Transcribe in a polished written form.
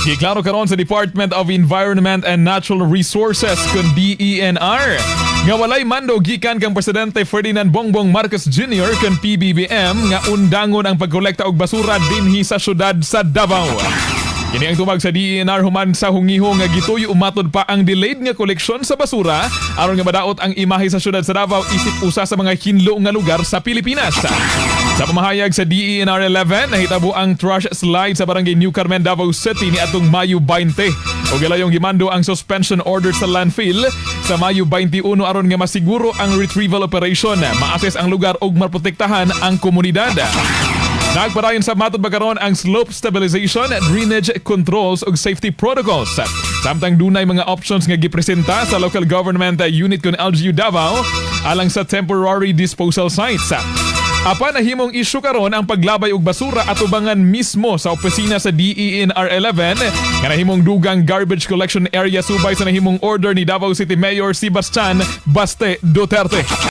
Giklaro karon sa Department of Environment and Natural Resources kun DENR nga walay mando gikan kang Presidente Ferdinand Bongbong Marcos Jr. kun PBBM nga undangon ang pagkolekta og basura dinhi sa syudad sa Davao. Kini ang tubag sa DENR human sa hungiho nga gituyo umatod pa ang delayed nga koleksyon sa basura aron nga madaot ang imahe sa syudad sa Davao isip usa sa mga hinlo nga lugar sa Pilipinas. Sa pamahayag sa DENR 11, nahitabo ang trash slide sa Barangay New Carmen, Davao City ni atong Mayo 20. Ug ilayong gimando ang suspension order sa landfill sa Mayo 21 aron nga masiguro ang retrieval operation, ma-assess ang lugar ug maprotektahan ang komunidad. Nagpadayon sa matod ba karon ang slope stabilization, drainage controls ug safety protocols. Samtang dunay mga options nga gipresenta sa local government unit kun LGU Davao alang sa temporary disposal sites. Apan nahimong issue karon ang paglabay og basura atubangan mismo sa opisina sa DENR 11 nga nahimong dugang garbage collection area subay sa nahimong order ni Davao City Mayor Sebastian Baste Duterte.